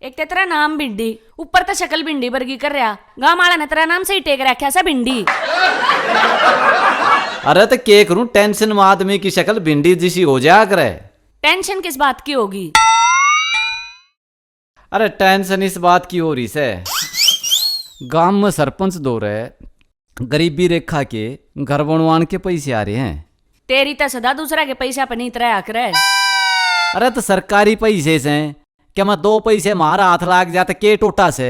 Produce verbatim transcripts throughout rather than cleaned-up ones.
एक ते तेरा नाम भिंडी, ऊपर ते शक्ल भिंडी वर्गी कर रहा। गांव वाला ने तेरा नाम सही टेक रखा सा भिंडी। अरे तो के करूं, टेंशन में आदमी की शक्ल भिंडी जिसी हो जाया करे। टेंशन किस बात की होगी? अरे टेंशन इस बात की हो रही से, गांव में सरपंच दो रहे, गरीबी रेखा के घर बनवान के पैसे आ रहे हैं। तेरी तो सदा दूसरा के पैसा पे नीत रहा करे। अरे तो सरकारी पैसे से, क्या मैं दो पैसे मारा हाथ लाग जाते के टोटा से?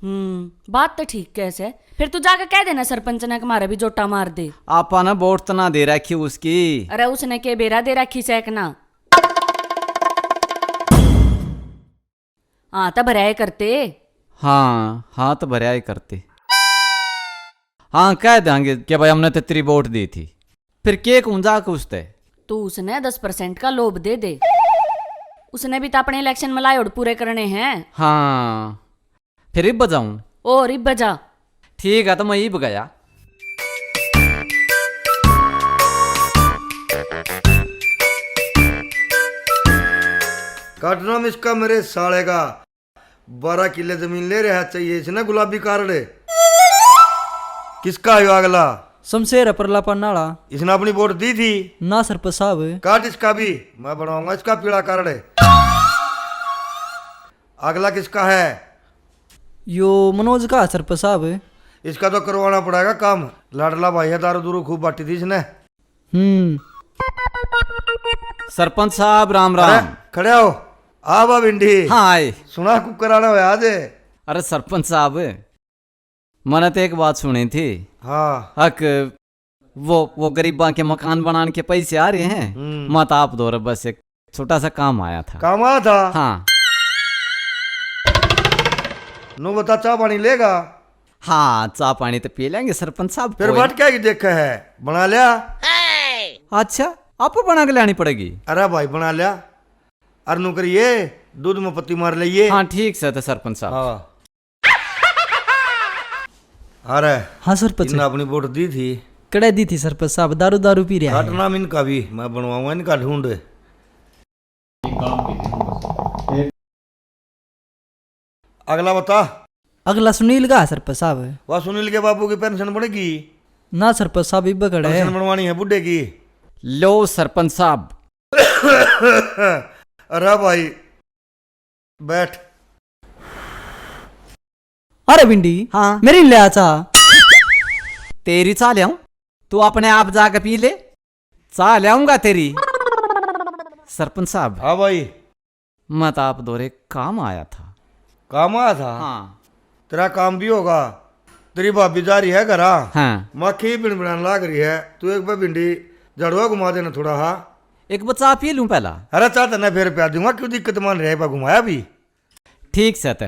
हम्म, बात तो ठीक कह से। फिर तू जाके कह देना सरपंच ने कि मारे भी जोटा मार दे। आपा ने वोट तो ना दे रखी उसकी। अरे उसने के बेरा दे रखी से कि ना? हाँ तो भराए करते। हाँ, हाँ तो भराए करते। हाँ, कह देंगे कि भाई हमने तो तेरी वोट दी थी। फिर के कौन जाके उसते? तू उसने दस परसेंट का लोभ दे दे। उसने भी तो अपने इलेक्शन में लायोड़ पूरे करने हैं। हाँ, फिर इब जाऊं? और इब जा। ठीक है, तो मैं इब गया। काटना में इसका मेरे साले का। बारह किले जमीन ले रहा चाहिए इसने गुलाबी कार्ड। किसका है यो अगला? शमशेर है परला पाना वाला। इसने अपनी वोट दी थी? ना सरपंच साहब। काट इसका भी, मैं बनवाऊंगा इसका पीला कार्ड। अगला किसका है? यो मनोज का है सरपंच साहब। इसका तो करवाना पड़ेगा काम, लाडला भाई है, दारू दूरू खूब बांटी थी इसने। हम्म। सरपंच साहब, राम राम। अरे, खड़े हो। आ बा भिंडी। हाँ, आए। सुना कुकर आना होया आज। अरे सरपंच साहब, मैंने तो एक बात सुनी थी। हाँ। हक, वो, वो गरीबां के मकान बनाने के पैसे आ रहे हैं। हम्म। मैं तो आप दो बस एक छोटा सा काम आया था। काम आया था? हाँ। नो बता, चाय पानी लेगा? हाँ, चाय पानी तो पी लेंगे सरपंच साहब, फिर कोई बाट क्या ही देखा है, बना लिया। अच्छा, आपको बना के लानी पड़ेगी? अरे भाई, बना लिया। अरे नु करिए, दूध में पत्ती मार लिए। हाँ, ठीक से तो सरपंच साहब। हाँ। अरे, हाँ सरपंच। इन्हें अपनी वोट दी थी। कड़े दी थी सरपंच साहब, दारू दारू पी रहा है। काटना में इनका भी, मैं बनवाऊंगा इनका ढूंढ। अगला बता। अगला सुनील का है सरपंच साहब। वाह, सुनील के बाबू की पेंशन बढ़ेगी? ना सरपंच साहब, इब्बे खड़े हैं। पेंशन बनवानी है बूढ़े की। लो सरपंच साहब। अरे भाई, बैठ। अरे भिंडी, हाँ। मेरी ले आ चा। तेरी चा ले आऊं? तू अपने आप जाके पी ले, चा ले आऊंगा तेरी। सरपंच साहब। हाँ भाई। मैं तो आप दोरे काम आया था। काम आया था? हाँ। तेरा काम भी होगा। तेरी भाभी जा रही है घरा। हाँ। माखी भिनभिनान लाग रही है। तू एक बार भिंडी झाड़ुआ घुमा देना थोड़ा, हाँ। एक बार चा पी लूं पहला? अरे चा तन्ने फिर प्या दूंगा, क्यों दिक्कत मान रहा है, एक बार घुमाया भी। ठीक से ते।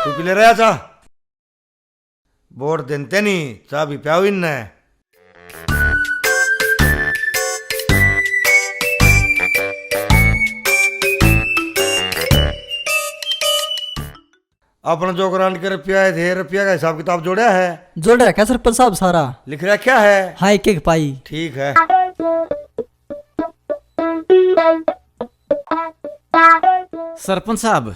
तू पी ले रहा चा। वोट देते नहीं, चा भी प्याओ इनने। अपना जो ग्रांट के रुपया आए थे, रुपया का हिसाब किताब जोड़ा है? जोड़ रखा सरपंच साहब सारा। लिख रखा है? हाँ, एक एक पाई। ठीक है। सरपंच साहब,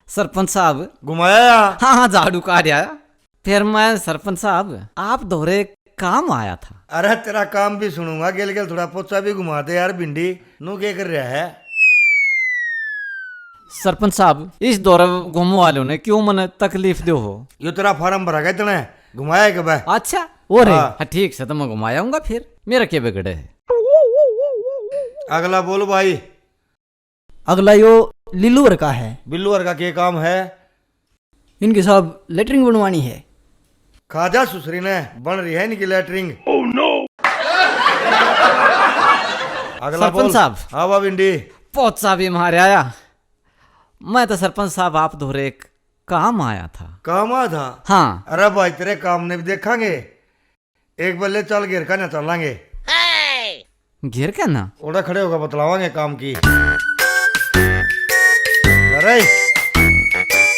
सरपंच साहब। घुमाया? हाँ, हाँ, झाड़ू काट आया। फिर मैं सरपंच साहब, आप दोरे काम आया था। अरे, तेरा काम भी सुनूंगा, गेल गेल थोड़ा पोचा भी घुमा दे यार। भिंडी नू के कर रहा है? सरपंच साहब, इस दौरे घूमने वालों ने क्यों मने तकलीफ दो हो? यो तेरा फार्म भरा गया तने, घुमाया के बे? अच्छा, और हाँ। हाँ, ठीक से तो मैं घुमाया हूँगा फिर, मेरा के बिगड़े है? अगला बोल भाई। अगला यो लीलू वर्गा है। बिल्लू वर्गा के काम है? इनके साहब लेटरिन बनवानी है। खा जा सुसरी ने, बन रही है इनकी लेटरिन। Oh no! अगला सरपंच बोल। साहब। हाँ बा भिंडी। पोचा भी मार आया। मैं तो सरपंच साहब आप दोरे एक काम आया था। काम आया था? हाँ। अरे भाई, तेरे काम ने भी देखांगे। एक बल्ले चल, घेर का ना चलांगे। घेर का ना? ओड़ा खड़े होकर बतलावांगे काम की। अरे,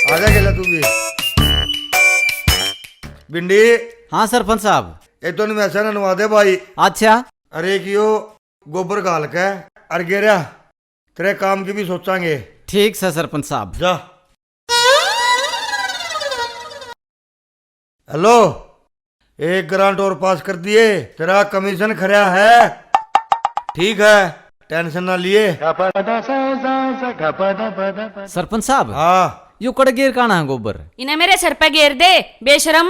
आ जा गेला तू भी। भिंडी, हाँ सरपंच साहब। एक तो इनमें ऐसा नवा दे भाई। अच्छा। अरे एक यो गोबर घाल के अर गेरा, तेरे काम की भी सोचांगे। ठीक से सरपंच साहब। जा। हेलो, एक ग्रांट और पास कर दिए, तेरा कमीशन खरा है। ठीक है, टेंशन ना लिए। सरपंच साहब, हाँ। यू कड़ गेर काना है गोबर? इन्हें मेरे सर पे गेर दे, बेशरम।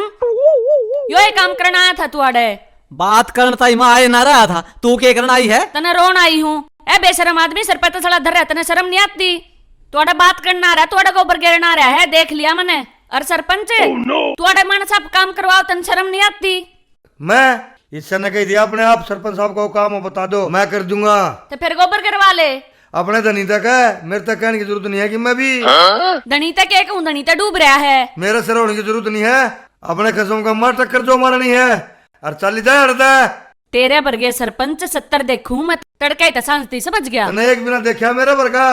यो ही काम करना आया था तू आड़े। बात करण ताई मैं आए ना रहा था, तू के करण आई है? तने रोन आई हूँ। ए बेशरम आदमी, सर पे तसला धर रहा, तने शर्म नहीं आती? तू आड़े बात करना आ रहा, तू आड़े गोबर गेरना आ रहा है, देख लिया मैंने। और सरपंच, तू आड़े मन साहब काम करवाओ, तने शर्म नहीं आती? मैं इससे ने कही दिया अपने आप, सरपंच साहब को काम हो बता दो, मैं कर दूंगा। तो फिर गोबर करवा ले। अपने धनी तक है, मेरे तक कहने की जरूरत नहीं है कि मैं भी धनी तक एक हूँ, धनी तक डूब रहा है। मेरे सिर होने की जरूरत नहीं है, अपने खसम का मार टक्कर जो मारनी है। और चाली जाए हटदा। तेरे वर्गे सरपंच सत्तर देखूं मैं, तड़के ही तो सांझती समझ गया। तने एक बिना देखा मेरे वर्गा,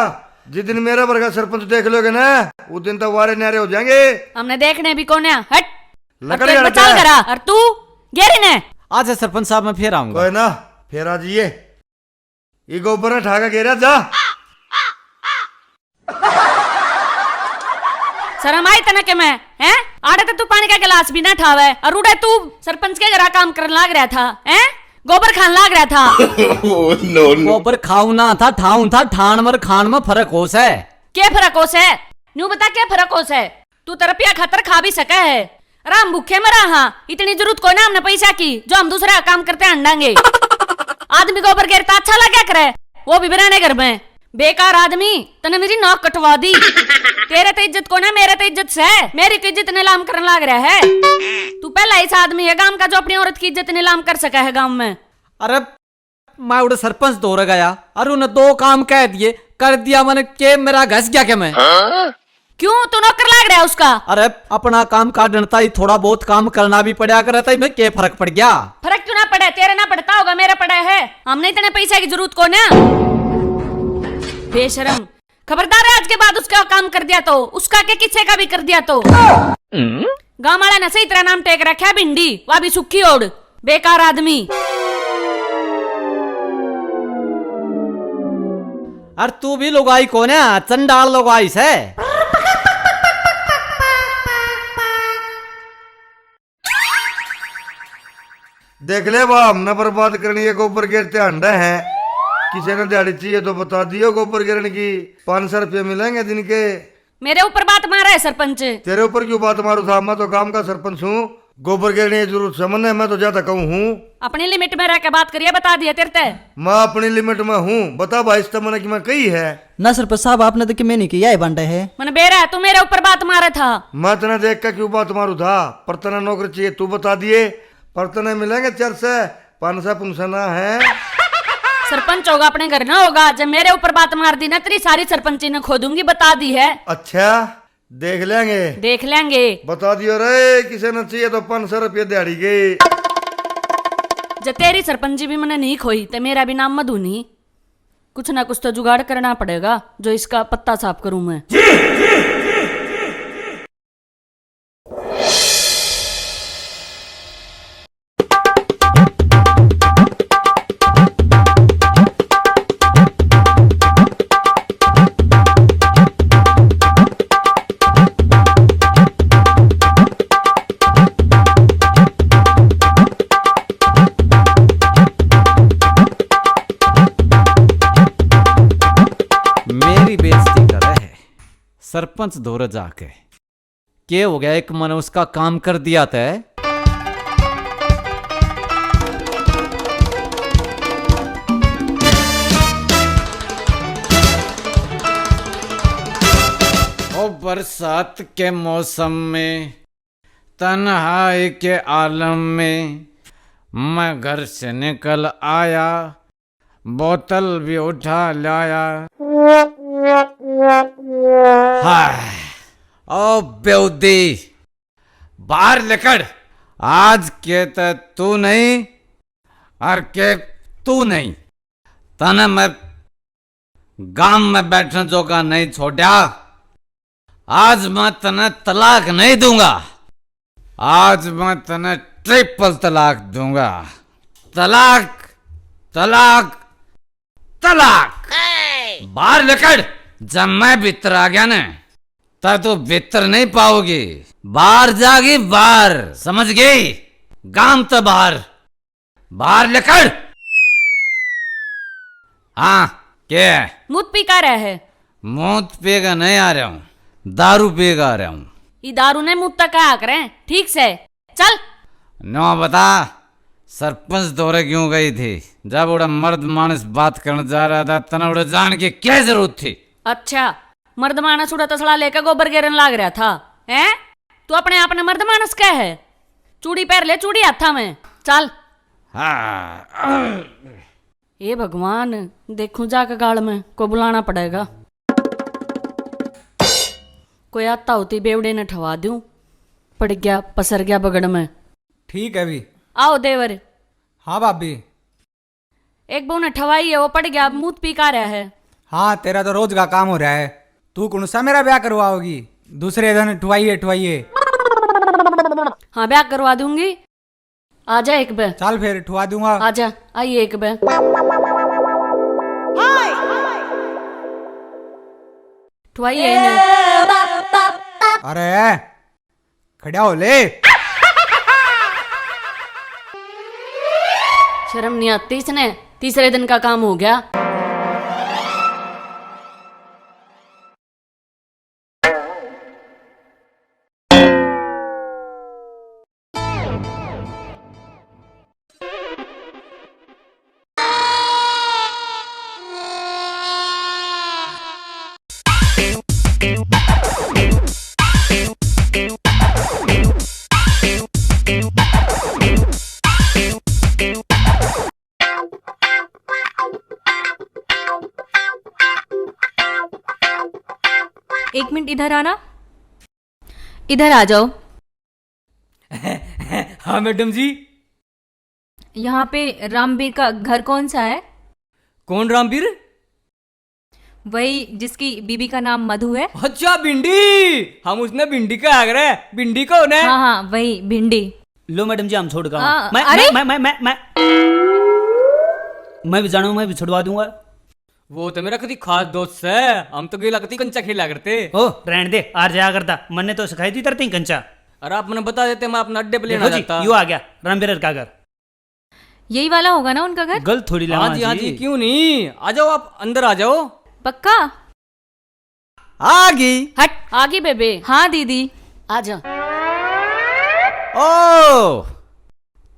जिस दिन मेरे वर्गा सरपंच देख लोगे ना, उस दिन तो वारे न्यारे हो जाएंगे। हमने देखने भी कौन है, हट। लकड़ और तू एक हट बचाल जा। करा, और तू गेरी ने। आज है सरपंच साहब, मैं फिर आऊंगा। कोई ना, फिर आ जाइए। ये गोबर ने ठा के गेरा जा। शर्म आई तने के मैं, हैं? आड़े तो तू पानी का गिलास भी ना ठावे, और उड़े तू सरपंच के घरा काम करने लाग रहा था, हैं? गोबर खान लाग रहा था। Oh, no, no। गोबर खाऊ ना था, ठाऊ था, ठाण मर खान में फर्क हो सै। के फर्क हो सै? न्यू बता, के फर्क हो सै? तू तो रुपया खातर खा भी सके है, अरे हम भूखे मरा हाँ, इतनी जरूरत कोई ना हमने पैसा की जो हम दूसरा काम करते हंडांगे। आदमी गोबर गेरता अच्छा लगा करे, वो भी बिराने घर में। बेकार आदमी, तने मेरी नाक कटवा दी। तेरे तो इज्जत को ना, मेरे तो इज्जत से, मेरी तो इज्जत नीलाम करने लाग रहा है। तू पहला इस आदमी है गांव का जो अपनी औरत की इज्जत नीलाम कर सका है गांव में। अरे मैं उड़े सरपंच धोरे गया, अरे उन्हें दो काम कह दिए, कर दिया मैंने के, मेरा घस गया के मैं। क्यों, तू नौकर लाग रहा है उसका? अरे अपना काम काटन ताई थोड़ा बहुत काम करना भी पड़ा करे ताई, मैं के फर्क पड़ गया? फर्क क्यों ना पड़े, तेरे ना पड़ता होगा, मेरे पड़ा है। हमने इतने पैसा की जरूरत को ना। बेशरम, खबरदार है, आज के बाद उसका काम कर दिया तो, उसका के किसी का भी कर दिया तो। गांव वाला ने सही तरह नाम टेक रखा है भिंडी, वह भी सुखी ओड़। बेकार आदमी। अर तू भी लुगाई कोन्या, चंडाल लुगाई सै। देख ले बा, हमने बर्बाद करनी है, गोबर गेरते हंडे हैं। किसी ने दिहाड़ी चाहिए तो बता दियो गोबर गिरने की, पाँच सौ रुपये मिलेंगे दिन के। मेरे ऊपर बात मारा है सरपंच। तेरे ऊपर क्यों बात मारू था, मैं तो गांव का सरपंच हूँ। गोबर गिरने की जरूरत से मन्ने, मैं तो ज्यादा कहूँ हूँ। अपनी लिमिट में रह के बात करिए, बता दिया तेरे ते। मैं अपनी लिमिट में हूँ, बता भाई इस तमने की मैं कही है। ना सरपंच साहब, आपने तो कि मैं नहीं किया है बांडा है। मन बेरा है, तू मेरे ऊपर बात मारे था। मैं तने देख के क्यों बात मारू था, पर तने नौकरी चाहिए तू बता दिए, पर तने मिलेंगे चार सौ, पाँच सौ पुंसा ना है। सरपंच होगा अपने घर ना होगा, जब मेरे ऊपर बात मार दी ना, तेरी सारी सरपंची ने खो दूंगी, बता दी है। अच्छा, देख लेंगे। देख लेंगे। बता दियो रे, किसी ने चाहिए तो पाँच सौ रुपये दिहाड़ी के। जब तेरी सरपंची भी मैंने नहीं खोई, तो मेरा भी नाम मधु नहीं। कुछ ना कुछ तो जुगाड़ करना पड़ेगा, जो इसका पत्ता साफ करूं मैं। मेरी बेइज्जती करे है सरपंच धोरे जाके। के हो गया, एक मन उसका काम कर दिया तै। ओ बरसात के मौसम में तन्हाई के आलम में मैं घर से निकल आया, बोतल भी उठा लाया। हाय, ओ बेहूदी, बाहर निकल। आज के तो तू नहीं, और के तू नहीं, तने मैं गांव में बैठने जोगा नहीं छोड़ा। आज मैं तने तलाक नहीं दूंगा, आज मैं तने ट्रिपल तलाक दूंगा। तलाक, तलाक, तलाक। बाहर निकल, जब मैं भीतर आ गया ना, तब तू भीतर नहीं पाओगी। बाहर जागी, बाहर, समझ गई? गांव तो बाहर, बाहर निकल। हाँ, के है? मूत पी का रहा है? मूत पी का नहीं आ रहा हूँ, दारू पी का आ रहा हूँ। ई दारू ने मूत तक आ करे, ठीक से। चल। नो बता, सरपंच दौरे क्यों गई थी? जब उड़ा मर्द मानस बात करने जा रहा था, तने उड़ा जान की क्या जरूरत थी? अच्छा, मर्द मानस उड़ा तसला लेके गोबर गेरन लाग रहा था, हैं? तू अपने आप ने मर्द मानस कह है? चूड़ी पहर ले, चूड़ी हाथा में। चल। हाँ। हे भगवान, देखूं जाके गाल में को बुलाना पड़ेगा। कोई आता होती बेवड़े ने ठवा दूं, पड़ गया, पसर गया बगड़ में। ठीक है भी। आओ देवर। हाँ भाभी। एक बहू ने ठवाई है, वो पड़ गया, अब मूत पी का रहा है। हाँ, तेरा तो रोज का काम हो रहा है। तू कौन सा मेरा ब्याह करवाओगी? दूसरे दिन ठुआइए, ठुआइए। हाँ, ब्याह करवा दूंगी। आजा एक बे। चल फिर, ठुआ दूंगा। आजा, आइए एक बे। ठुआइए इन्हें। अरे, खड़ा हो ले। शर्म नहीं आती इसने? तीसरे दिन का काम हो गया। एक मिनट इधर आना। इधर आ जाओ। हाँ मैडम जी। यहाँ पे रामवीर का घर कौन सा है? कौन रामवीर? वही जिसकी बीबी का नाम मधु है। अच्छा, भिंडी। हम उसने भिंडी कहा करे। भिंडी कौन है? हाँ, हाँ, वही भिंडी। लो मैडम जी, हम छोड़ का। हाँ, मैं, अरे? मैं, मैं, मैं, मैं, मैं, मैं भी जानू, मैं भी छुड़वा दूंगा। वो तो मेरा कदी खास दोस्त है, हम तो गेला कदी कंचा खेला करते। ओ, रहन दे, आर जाया करता। मन्ने तो सिखाई थी तरती कंचा। अरे, आप मन्ने बता देते, मैं अपना अड्डे पे लेना देखो जी, जाता। यो आ गया रामवीर का घर। यही वाला होगा ना उनका घर? गलत थोड़ी लावा हाँ जी, हाँ जी, जी। क्यों नहीं? आ जाओ, आप अंदर आ जाओ। पक्का? आ गई। हट, आ गई बेबे। हाँ दीदी। आ जा। ओ,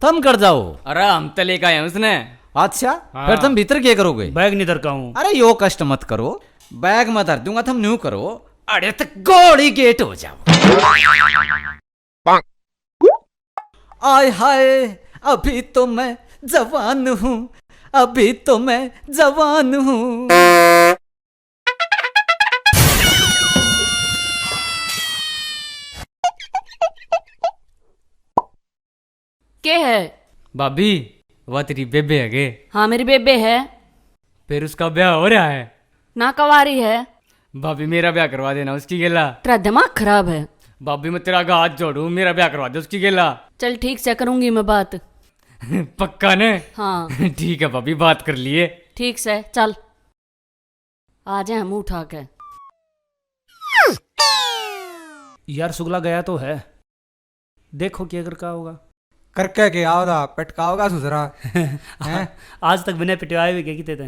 तुम कर जाओ। अरे, हम तो लेके आए हैं उसने। अच्छा, हाँ। फिर तुम भीतर क्या करोगे? बैग नहीं धर का हूँ। अरे, यो कष्ट मत करो, बैग मैं धर दूंगा, तुम न्यू करो। अरे, तो गोली गेट हो जाओ। आय हाय, अभी तो मैं जवान हूँ, अभी तो मैं जवान हूँ। के है? भाभी, वह तेरी बेबे है के? हाँ, मेरी बेबे है। फिर उसका ब्याह हो रहा है? ना, कवारी है। भाभी, मेरा ब्याह करवा देना उसकी गेला। तेरा दिमाग खराब है। भाभी, मैं तेरा आगे हाथ जोड़ू, मेरा ब्याह करवा दे उसकी गेला। चल ठीक से, करूंगी मैं बात। पक्का ने? हाँ। ठीक है भाभी, बात कर लिए। ठीक से, चल। आ जाए मुंह उठा के। यार, सुगला गया तो है। देखो क्या कर का होगा। करके के आओ दा, पटकाओगा सुसरा। हैं? आज तक बिना पिटवाए भी गए किते थे।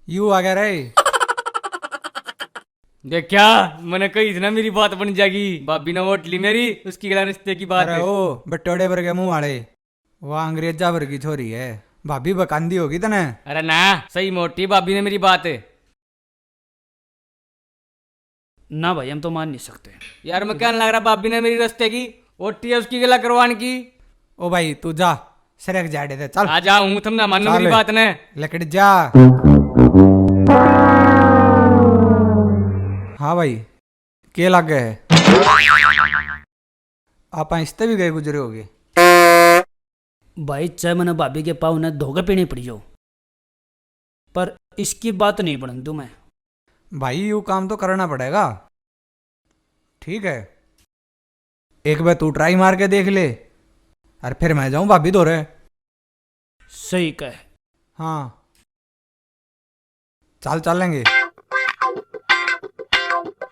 यू आ गया रे। देखा, मैंने कही थी ना मेरी बात बन जाएगी। भाभी ने वोट ली मेरी, उसकी गला रिश्ते की बात अरे है। ओ, बटोड़े वर्गे मुंह वाले, वह अंग्रेजा वर्गी छोरी है। भाभी बकांदी होगी तने। अरे ना, सही मोटी भाभी ने मेरी बात। ना भाई, हम तो मान नहीं सकते। यार, मैं कहने लग रहा भाभी ने मेरी रिश्ते की, वोटी है उसकी गला करवान की। ओ भाई, तू जा, सरक जाड़े दे, चल। आ जा, हूँ, तुम ना मानो चल। मेरी बात ने। लकड़ जा। हाँ भाई, के लागे है? आप इसते भी गए गुजरे होगे। भाई, चाहे मैंने भाभी के पाँव ने धोके पीने पड़ जाओ, पर इसकी बात नहीं बनन दूं मैं। भाई, यू काम तो करना पड़ेगा। ठीक है, एक बार तू ट्राई मार के देख ले, और फिर मैं जाऊं भाभी धोरे। सही कहे। हाँ, चल चलेंगे।